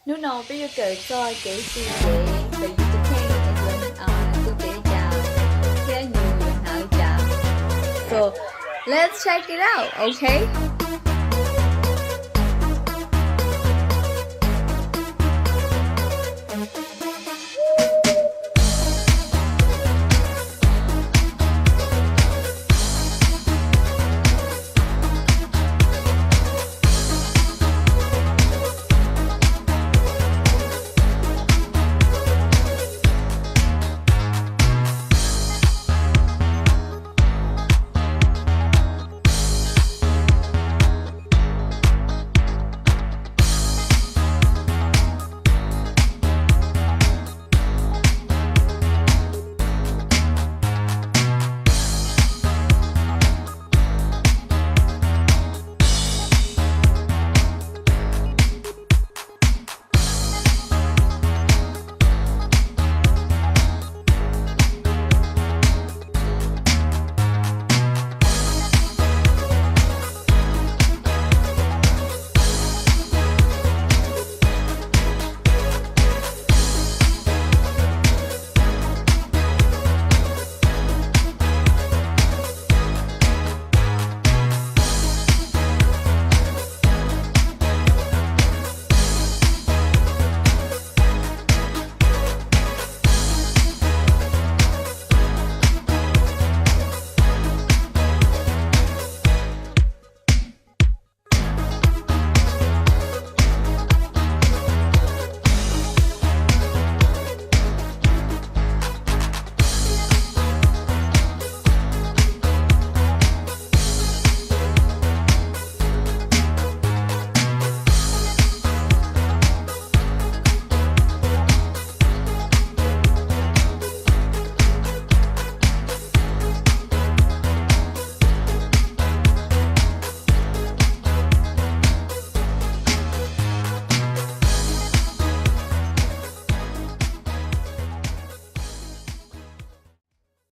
Hnub no peb yuav kawm txog kev siv kev, so you can change, yuav siv kev li cas thiab yus yuav hnav li cas. So let's check it out, okay?